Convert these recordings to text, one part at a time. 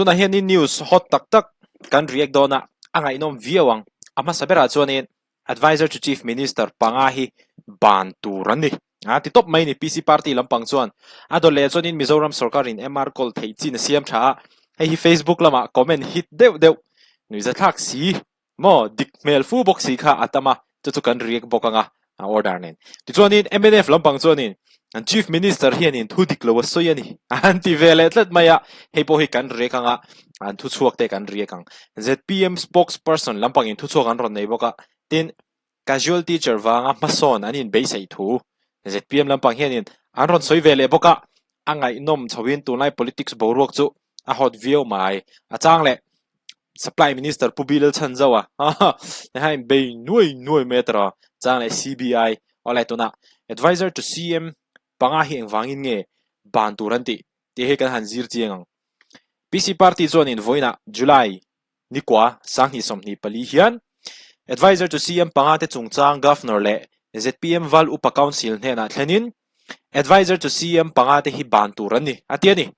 Tunah hianin news hot tak tak kan react dawn a, a ngaihnawm viau ang. A hmasa berah chuanin Adviser to Chief Minister panga hi ban tur an ni. A ti tawp mai ni PC party lampang chuan. A dawt leh chuanin Mizoram sorkarin MR kawl theih chin a siam tha a, hei hi Facebook lamah comment hit deuh deuh nuihzathlak si Maw, dik hmel fu bawk si kha a tam a, chu chu kan react bawk anga a order nen. Tichuanin mnf lampang chuanin an Chief Minister hianin thu dik lo a sawi a ni an ti ve leh tlat mai a, hei pawh hi kan react anga an thuchhuak te kan react ang. Zpm spokesperson lampangin thuchhuak an rawn nei bawk a, tin casual teacher vanga hmasawn an inbeihsaih thu zpm lampang hianin an rawn sawi ve leh bawk a, a ngaihnawm chhoin tunlai politics boruak chu a hot viau mai. A chang leh Supply Minister Pu Bilal Chhanzoa ha in bei nuai nuai mai a tawrh a, chang leh CBI awlai tunah Adviser to CM panga hi engvangin nge ban tur an tih tih hi kan han zir chiang ang. PC Party chuanin vawiinah July nikua 2024 hian Adviser to CM panga te chungchang Governor leh zpm Val Upa Council hnenah thlenin Adviser to CM panga te hi ban tur an ni a ti a ni.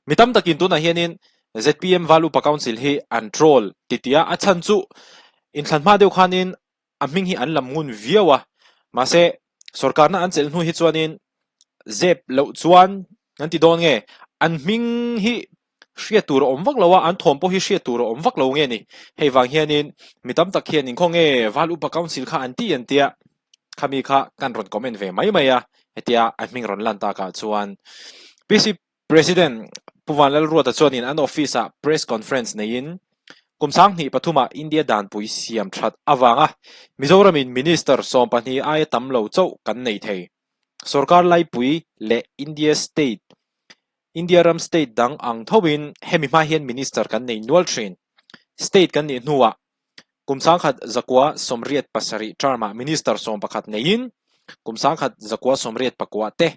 Mi tam takin tunah hianin zpm Val Upa Council hi an troll ti tia a chhan chu inthlan hma deuh khanin a hming hi an lam ngun viau a, mahse sorkarna an chelh hnu hi chuanin zep loh chuan an ti dawn nge an hming hi hriat tur a awm vak lo a, an thawm pawh hi hriat tur a awm vak lo nge ni. Hei vang hianin mi tam tak hian inkhaw nge Val Upa Council kha an ti an tia khami kha kan rawn comment ve mai mai a, hetia a hming rawn lan takah chuan PC President Pu Vanlalruata chuanin an office-ah press conference neiin kum 2003 ah India danpui siam that avanga Mizoramin Minister 12 aia tam lo chauh kan nei thei. Sorkar laipui leh India state India ram state dang ang thoin hemi hma hian Minister kan nei nual thin. State kan nih hnuah Kum 1987 term-ah Minister 11 neiin kum 1989 te,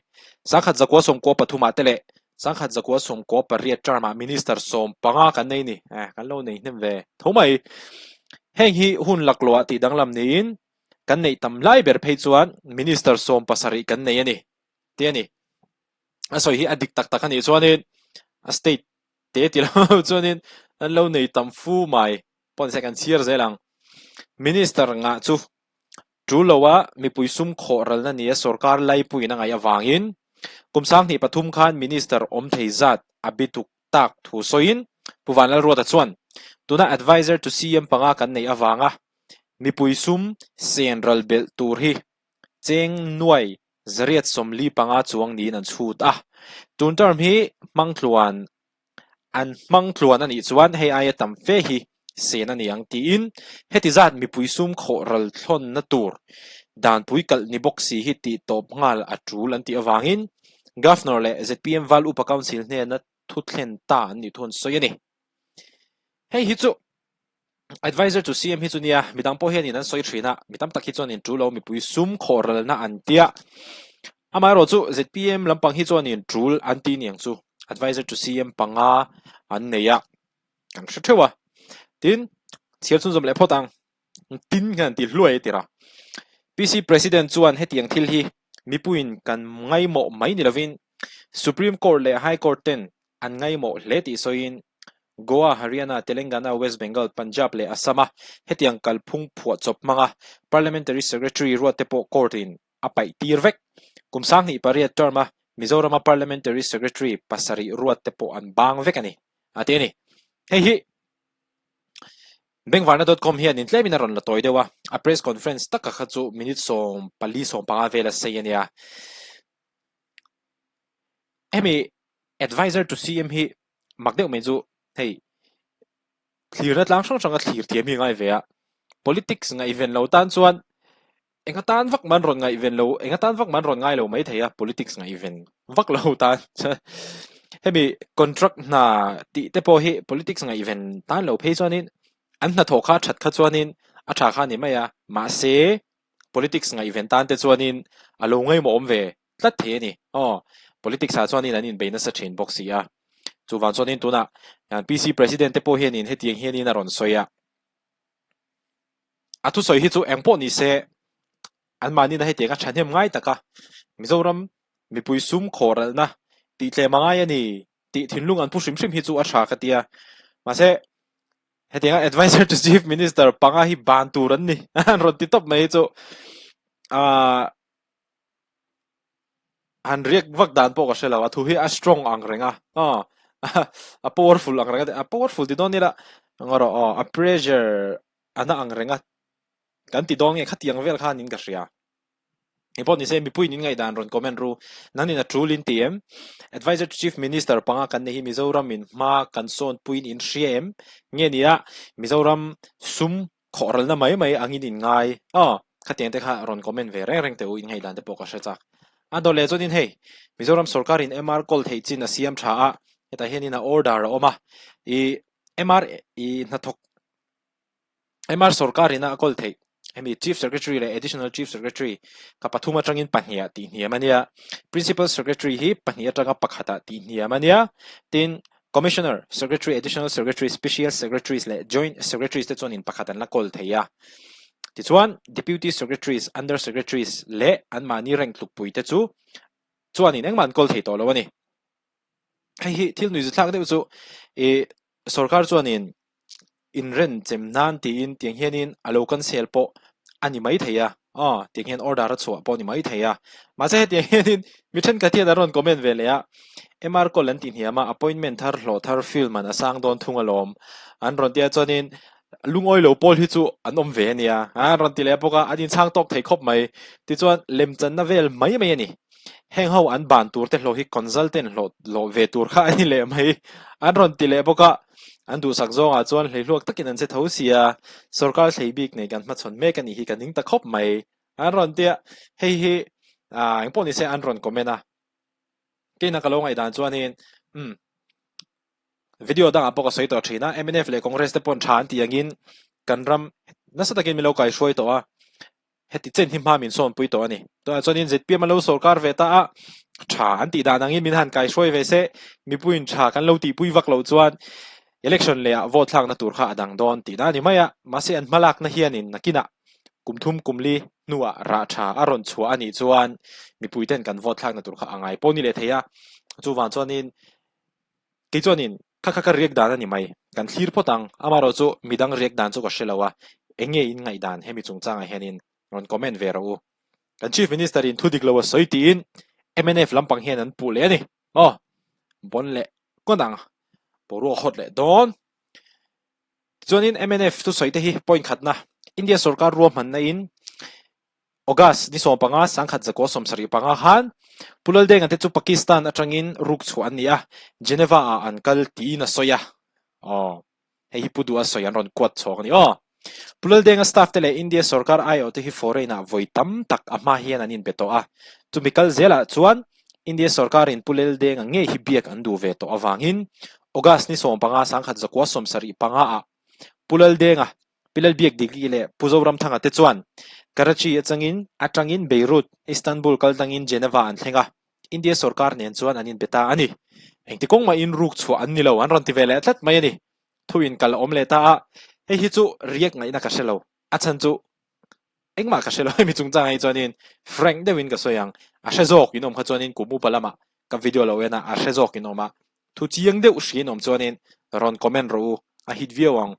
1993 te leh 1998 term-ah Minister 15 kan nei ni. Eh, kan lo nei hnem ve tho mai. Heng hi hun laklawh tih danglam niin kan neih tam lai ber phei chuan Minister 17 kan nei a ni tih a ni. A sawi hi a dik tak tak a nih chuanin a state te ti lo chuanin an lo nei tam fu mai pawn se kan chhiar zel ang. Minister ngah chu tul loa mipui sum khawh ralna nia sorkar laipuiin a ngaih avangin kum 2003 khan Minister awm thei zat a bituk tak thu sawiin Pu Vanlalruata chuan tuna Adviser to CM panga kan neih avanga mipui sum sen ral belh tur hi cheng nuai 845 chuang niin an chhut a. Tun term hi hmang tluan an hmang tluan a nih chuan hei aia tam fe hi sen a ni ang tiin heti zat mipui sum khawh ral thlawnna tur danpui kalh ni bawk si hi tih tawp nghal a tul an tih avangin Governor leh zpm Val Upa Council hnena thu thlen ta an nih thu an sawi a ni. Hei hi chu Adviser to CM hi chu nia, midang pawh hianin an sawi thin a, mi tam tak hi chuanin tul lo mipui sum khawh ralna an tia. Amaherawh chu zpm lampang hi chuanin tul an ti niang chu Adviser to CM panga an nei a, kan hre theuh a. Tin, chhiar chhunzawm leh phawt ang. Tin hian an ti hluai a tir a. PC President chuan hetiang thil hi mipuiin kan ngaimawh mai ni lovin Supreme Court leh High Court ten an ngaimawh hle tih sawiin Goa, Haryana, Telangana, West Bengal, Punjab leh Assam-a hetiang kalphung phuahchawp hmanga Parliamentary Secretary ruatte pawh court-in a paih tir vek. Kum 28 term-a Mizorama Parliamentary Secretary pasarih ruatte pawh an bang vek a ni, a ti a ni. Hei hi Bengvarna dot com hianin tlemin a rawn la tawi deuh a, a press conference taka kha chu minute 14 15 vel a sei a nia. Hemi Adviser to CM hi mak deuh mai chu hei thlirna tlang hrang hranga thlir thiam hi a ngai ve a, politics ngaihven lo tan chuan eng atan vak man rawn ngaihven lo eng atan vak man rawn ngai lo mai thei a politics ngaihven vak lo tan chuan hemi contract hna tih te pawh hi politics ngaihven tan lo phei chuanin an hnathawh kha that kha chuanin a tha kha a ni mai a mahse politics ngaihven tan te chuanin a lo ngaimawh awm ve tlat thei a ni. Aw, politics ah chuanin an inbei nasa thin bawk si a. Chuvang chuanin tunah PC President te pawh hianin hetiang hianin a rawn sawi a. A thusawi hi chu eng pawh ni se anmahnin a hetiang a thahnem ngai tak a. Mizoram mipui sum khawhralhna tihtlem a ngai a ni. tih thinlung an pu hrim hrim hi chu a tha ka tia. Mahse, hetianga adviser to chief minister panga hi ban tur an ni an rawn ti tawp mai hi chu aaa han riak vak dan pawh ka hre lo. A thu hi a strong ang reng a, aw a powerful ang reng a, a powerful ti dawn ila ngaw rawh aw a pressure a na ang reng a kan ti dawn nge khatiang vel khan in ka hria. Eng pawh nise mipuiin in ngaihdan rawn comment ru. Nangin a tul in ti em? Adviser to Chief Minister panga kan nei hi Mizoram in hma kan sawn puiin in hria em? Nge nia Mizoram sum khawhralna mai mai angin in ngai? Aw, khatiang te kha rawn comment ve reng reng teh u in ngaihdan te pawh ka hre chak. A dawt leh chuanin hei Mizoram sorkarin MR kawl theih chin a siam tha a, hetah hianin a order a awm a, i MR i hnathawk MR sorkar ina a kawl theih. Hemi Chief Secretary leh Additional Chief Secretary ka pathum atangin pahniha tih hniam a nia. Principal Secretary hi pahnih atanga pakhatah tih hniam a nia. Tin, Commissioner, Secretary, Additional Secretary, Special Secretaries leh Joint Secretaries te chuanin pakhat an la kawl thei a. Tichuan, Deputy Secretaries, Under Secretaries leh anmahni rank tlukpui te chu chuanin engmah an kawl thei tawh lo a ni. Hei hi thil nuihzathlak deuh chu ih sorkar chuanin inren chem nan tiin tiang hianin a lo cancel pawh a ni mai thei a aw tiang hian order a chhuah pawh a ni mai thei a mahse hetiang hianin mi thenkhat hian an rawn comment ve leh a MR call an tih hniam a appointment thar hlawh thar field man a sang dawn thung alawm an rawn tia chuanin lungawi lo pawl hi chu an awm ve a nia an rawn ti leh bawk a an inchhang tawk thei khawp mai tichuan lemchanna vel mai mai a ni. Heng ho an ban tur te hlawh hi consultant hlawh hlawh ve tur kha a ni leh mai. An rawn ti leh bawk a, an duhsak zawngah chuan hleihluak takin an che tho sia, sorkar thlei bik nei kan hmachhawn mek a nih hi ka ning ta khawp mai. An rawn ti a, hei hi ah engpawh ni se an rawn comment a. Keina ka lo ngaihdan chuanin umm video dangah pawh ka sawi tawh thin a, mnf leh Congress te paw'n tha an tih angin kan ram nasa takin min lo kaihruai tawh a. Heti chen hi hma min sawnpui tawh a ni. Tunah chuanin zpm a lo sawrkar ve ta a, tha an tih dan angin min han kaihruai ve se, mipuiin tha kan lo tihpui vak loh chuan election leh ah vote thlakna tur kha a dang dawn tihna a ni mai a. Mahse an hmalakna hianin nakinah kum thum kum li hnuah rah tha a rawn chhuah a nih chuan mipuiten kan vote thlakna tur kha a ngai pawh ni leh thei a. Chuvang chuanin Kei chuanin, Kha kha ka riak dan a ni mai, kan thlir phawt ang, amaherawh chu midang riak dan chu ka hre lo a, eng nge in ngaihdan hemi chungchangah hianin rawn comment ve rawh u. Kan Chief Minister in thu dik lo a sawi tiin mnf lampang hian an puh leh a ni maw? Bon leh kawn ang, boruak hawt leh dawn. Tichuanin mnf thusawi te hi point khatna, India sorkar ruahmanna in August ni 15, 1975 khan Pu Laldenga te chu Pakistan atangin ruk chhuah an ni a, Geneva ah an kal tiin a sawi a. Aw, hei hi Pu Duha sawi an rawn kuat chhawk a ni aw. Pu Laldenga staff te leh India sorkar aiawh te hi foreign ah vawi tam tak a hma hian an inbe tawh a. Chumi kal zelah chuan India sorkarin Pu Laldenga ngei hi biak an duh ve tawh avangin August ni 15, 1975 ah Pu Laldenga Pi Lalbiak Dikli leh Pu Zoramthanga te chuan Karachi atangin atangin Beirut, Istanbul kal tangin Geneva an thleng a, India sorkar nen chuan an inbe ta a ni. Engti kawng mahin ruk chhuah an ni lo an rawn ti ve leh tlat mai a ni. Thu in kal a awm leh ta a, hei hi chu riak ngaihna ka hre lo. A chhan chu engmah ka hre lo hemi chungchangah hi chuanin frank deuhin ka sawi ang. A hre zawk in awm kha chuanin kum upa lamah ka video lo en a, a hre zawk in awm a, Thu chiang deuh hriin awm chuanin rawn comment rawh u, a hit viau ang.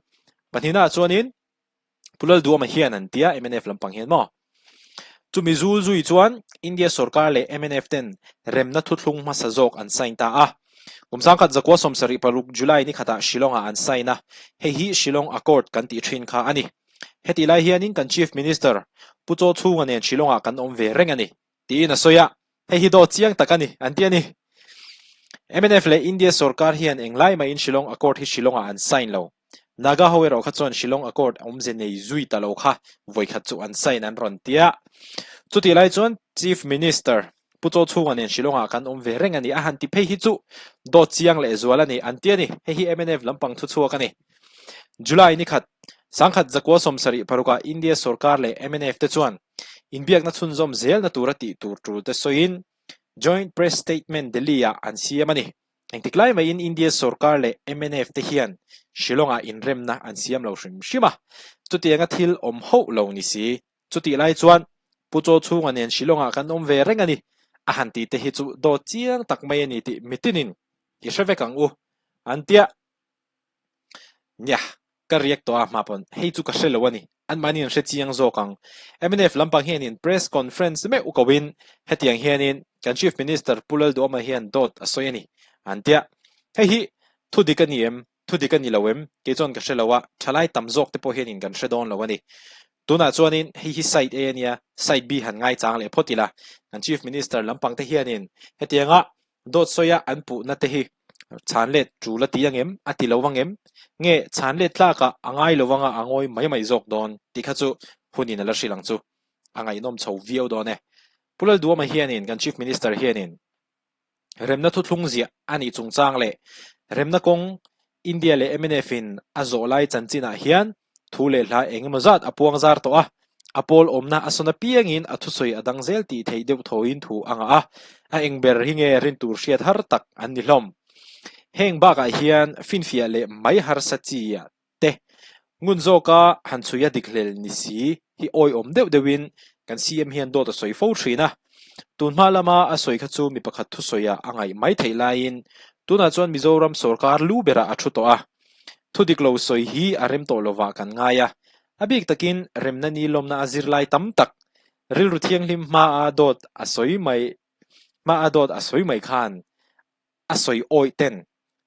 Pahnihnaah chuanin Pu Lalduama hian an tia mnf lampang hian maw? Chumi zul zui chuan India sorkar leh mnf ten remna thuthlung hmasa zawk an sign ta a. Kum 1976 July ni khatah Shillong-ah an sign a, hei hi Shillong Accord kan tih thin kha a ni. Hetih lai hianin kan Chief Minister Pu Chaw Chhunga nen Shillong-ah kan awm ve reng a ni. Tiin a sawi a, hei hi dawt chiang tak a ni, an ti a ni. Mnf leh India sorkar hian englai mahin Shillong Accord hi Shillong-ah an sign lo. Naga ho erawh kha chuan Shillong Accord awmze nei zui ta lo kha vawikhat chu an sign an rawn ti a. Chutih lai chuan Chief Minister Pu Chaw Chhunga nen Shillong-ah kan awm ve reng a ni, a han ti phei hi chu dawt chiang leh zual a ni, an ti a ni. Hei hi mnf lampang thuchhuak a ni. July ni khat, 1976 ah India sorkar leh mnf te chuan Inbiakna chhunzawm zelna tura tih tur tul te sawiin Joint Press Statement Delhi-ah an siam a ni. Engtik lai maiin India sorkar leh mnf te hian Shillong-ah inremna an siam lo hrim hrim a, chutianga thil awm hauh lo ni si. Chutih lai chuan Pu Chaw Chhunga nen Shillong-ah kan awm ve reng a ni, a han tih te hi chu dawt chiang tak mai a ni tih mitinin. I hre vek ang u, an tia. Nia, ka riak tawh a hma pawn hei chu ka hre lo a ni. Anmahni an hre chiang zawk ang. Mnf lampang hianin press conference meuh koin hetiang hianin kan Chief Minister Pu Lalduhawma hian dawt a sawi a ni, an tia. Hei hi thu dik a ni em? Thu dik a ni lo em? Kei chuan ka hre lo a, thalai tam zawk te pawh hianin kan hre dawn lo a ni. Tunah chuanin hei hi side A a nia, side B han ngaichang leh phawt ila. Kan Chief Minister lampang te hianin hetianga Dawt sawia an puhna te hi chhan let tul a ti ang em? A ti lo vang em? Nge chhan let tlakah a ngai lo vanga a ngawi mai mai zawk dawn tih kha chu hunin a la hrilh ang chu. A ngaihnawm chho viau dawn e. Pu Lalduama hianin kan Chief Minister hianin remna thuthlung ziah a nih chungchang leh remna kawng India leh mnf in a zawh lai chanchinah hian thu leh hla eng emaw zat a puang zar tawh a, a pawl awmna a sawn apiangin a thusawi a dang zel tih theih deuh thoin thu a ngah a, a eng ber hi nge rin tur hriat har tak an ni hlawm. Heng bakah hian finfiah leh mai harsa chi ah te ngun zawka han chhui a dik hlel ni si hi awihawm deuh deuhin kan CM hian dawt a sawi fo thin a, tunhma lama a sawi kha chu mi pakhat thusawiah a ngaih mai theih laiin tunah chuan Mizoram sawrkar lu berah a thu tawh a, Thu dik lo sawi hi a rem tawh lovah kan ngai a, a bik takin remna ni lawmna a zirlai tam tak rilru thianghlim hmaa dawt a sawi mai hmaa dawt a sawi mai khan a sawi awih ten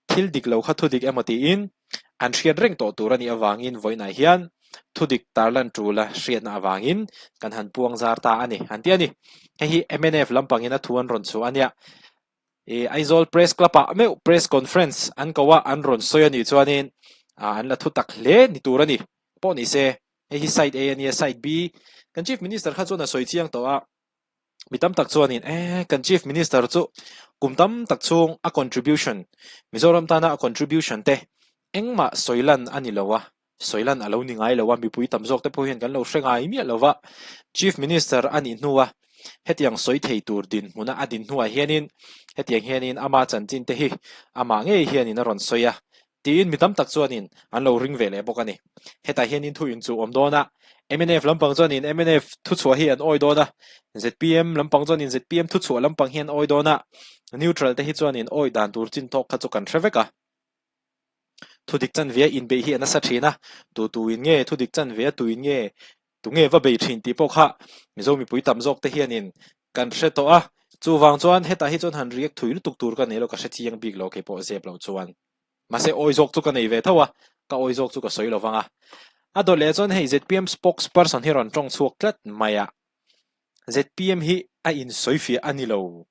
thil dik lo kha thu dik emaw tiin an hriat reng tawh tur a nih avangin vawiinah hian thu dik tarlan tul a hriatna avangin kan han puang zar ta a ni an ti a ni. Hei hi mnf lampangin a thu an rawn chhuah a nia. I Aizawl Press Club ah meuh Press Conference an ko a, an rawn sawi a nih chuanin an la thu tak hle ni tur a ni. Pawh ni se, hei hi side A a nia, side B kan Chief Minister kha chuan a sawi chiang tawh a, mi tam tak chuanin e kan Chief Minister chu kum tam tak chhung a contribution, Mizoram tana a contribution te engmah sawi lan a ni lo a, sawi lan a lo ni ngai lo a, mipui tam zawk te pawh hian kan lo hre ngai miah lo va, Chief Minister a nih hnua hetiang sawi thei tur dinhmuna a din hnuah hianin hetiang hianin ama chanchin te hi amah ngei hianin a rawn sawi a tiin mi tam tak chuanin an lo ring ve leh bawk a ni. Hetah hianin thu inchuh awm dawn a, mnf lampang chuanin mnf thuchhuah hi an awi dawn a, zpm lampang chuanin zpm thuchhuah lampang hi an awi dawn a, neutral te hi chuanin awi dan tur chin tawk kha chu kan hre vek a. Thudik chanve a inbeih hi a nasa thin a, tu tuin nge thudik chanve a tuin nge tunge va bei thin tih pawh kha Mizo mipui tam zawk te hianin kan hre tawh a, chuvang chuan hetah hi chuan han react thui lutuk tur ka nei lo, ka hre chiang bik lo kei pawh zep lo chuan. Mahse awi zawk chu ka nei ve tho a, ka awi zawk chu ka sawi lo vang a. A dawt leh chuan hei zpm spokesperson hi rawn tawng chhuak tlat mai a, zpm hi a insawifiah a ni lo,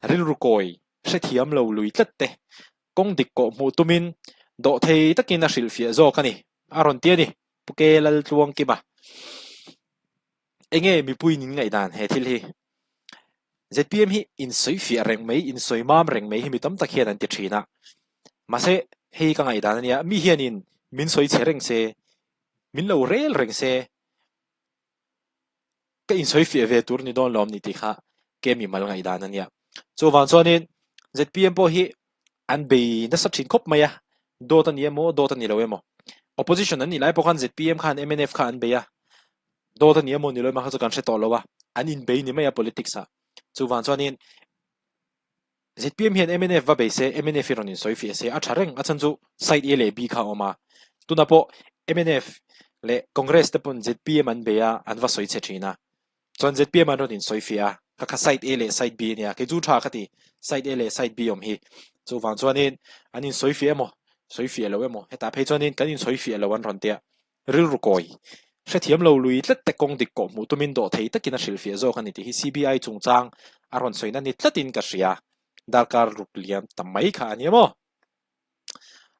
rilru kawi hrethiam lo lui tlat te Kawng dik kawh hmuh tumin dawhthei takin a hrilhfiah zawk a ni, a rawn ti a ni, Pu Ke Laltluangkima. Enge mipui nin ngaihdan he thil hi? Zpm hi insawifiah reng mai, insawi mam reng mai hi mi tam tak hian an ti thin a. Mahse, hei ka ngaihdan a nia, mi hianin min sawi chhe reng se, min lo rel reng se, ka insawifiah ve tur ni dawn lawm ni tih kha ke mi mal ngaihdan a nia. Chuvang chuanin zpm pawh hi an bei nasa thin khawp mai a, dawt a ni emaw dawt a ni lo emaw. Opposition an nih lai pawh khan zpm khan mnf kha an bei a, dawt a ni emaw ni lo emaw kha chu kan hre tawh lo a, an inbei ni mai a politics ah. Chuvang chuanin Zpm hian mnf va bei se, mnf hi rawn insawi fiah se a tha reng, a chhan chu side A leh B kha a awm a. Tunah pawh mnf leh Congress te pawn zpm an bei a, an va sawi chhe thin a. Chuan zpm an rawn insawi fiah a, kha kha side A leh side B a nia, kei chu tha ka ti, side A leh side B awm hi. Chuvang chuanin an insawi fiah emaw, sawi fiah lo emaw, hetah phei chuanin kan insawi fiah lo an rawn tia. Rilru kawi, hrethiam lo lui tlat te kawng dik kawh hmuh tumin dawhthei takin a hrilhfiah zawk a ni tih hi CBI chungchang a rawn sawina ni tlatin ka hria. Darkar ruk liam ta mai kha a ni maw?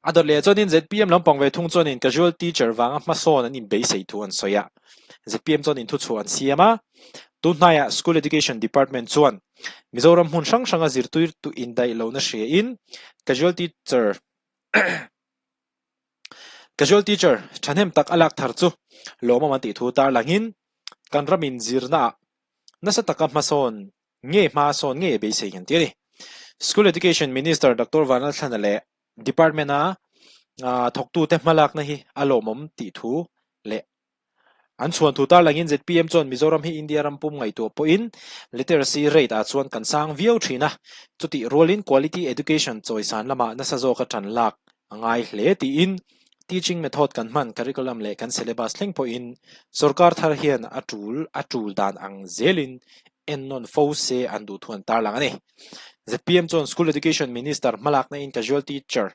A dawt leh chuanin zpm lampang ve thung chuanin casual teacher vanga hmasawn an inbeisei thu an sawi a. Zpm chuanin thuchhuah an siam a. Tun hnaiah School Education Department chuan Mizoram hmun hrang hranga zirtirtu indaih lohna hriain casual teacher Casual teacher thahnem tak a lak thar chu lawmawm an tih thu tarlangin kan ramin zirnaah nasa taka hmasawn nge hmasawn nge beisei an ti a ni. School Education Minister Doctor Vanlalthlana leh Department-a thawktute hmalakna hi a lawmawm tih thu leh. An chhuan thu tarlangin zpm chuan Mizoram hi India ram pum ngaihtuah pawhin literacy rate ah chuan kan sang viau thin a, chutih rualin quality education chawisan lamah nasa zawka tan lak a ngai hle tiin teaching method kan hman curriculum leh kan syllabus thleng pawhin sorkar thar hian a tul a tul dan ang zelin ennawn fo se an duh thu an tarlang a ni. Zpm chuan School Education Minister hmalakna in casual teacher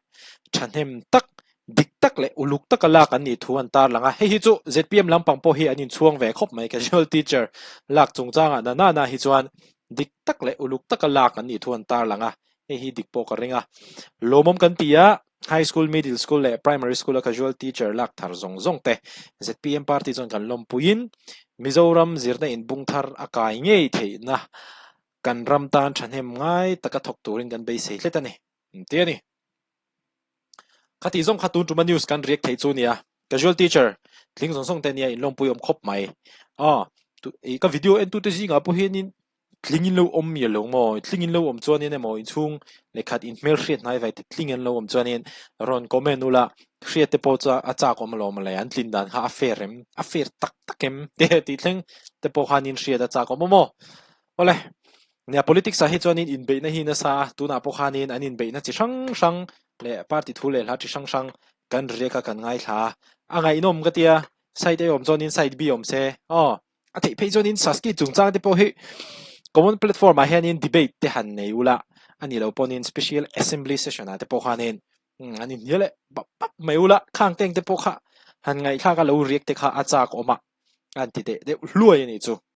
thahnem tak dik tak leh uluk taka lak an nih thu an tarlang a, hei hi chu zpm lampang pawh hi an inchhuang ve khawp mai casual teacher lak chungchangah na na na hi chuan dik tak leh uluk taka lak an nih thu an tarlang a, hei hi dik pawh ka ring a. Lawmawm kan ti a, high school, middle school leh primary school a casual teacher lak thar zawng zawng te zpm party chuan kan lawmpuiin Mizoram zirna inbung thar a kai ngei theihna kan ram tan thahnem ngai taka thawk turin kan beisei hlet a ni, an ti a ni. Khatih zawng kha tun tuma news kan react theih chu nia. Casual teacher tling zawng zawng te nia inlawmpui awm khawp mai. Aw ka video en tute zingah pawh hianin tling in lo awm mial lo maw? Tling in lo awm chuanin emaw inchhung lehkhat inhmel hriat hnai vai te tling an lo awm chuanin rawn comment ula hriat te pawh chu a chak awm alawm le an tlin dan kha a fair em a fair tak tak em te tih thleng te pawh khanin hriat a chak awm awm aw. Awle nia politics ah hi chuanin inbeihna hi nasa a tunah pawh khanin an inbeihna chi hrang hrang leh party thu leh hla chi hrang hrang kan riak a kan ngaithla a a ngaihnawm ka tia side A awm chuanin side B awm se aw a theih phei chuanin Saski chungchang te pawh hi common platform ah hianin debate te han nei ula a nih loh pawhin special assembly session ah te pawh khanin an inhnial leh bap bap mai ula khang teng te pawh kha han ngaihthlak a lo riak te kha a chak awm a an ti teh deuh hluai a nih chu.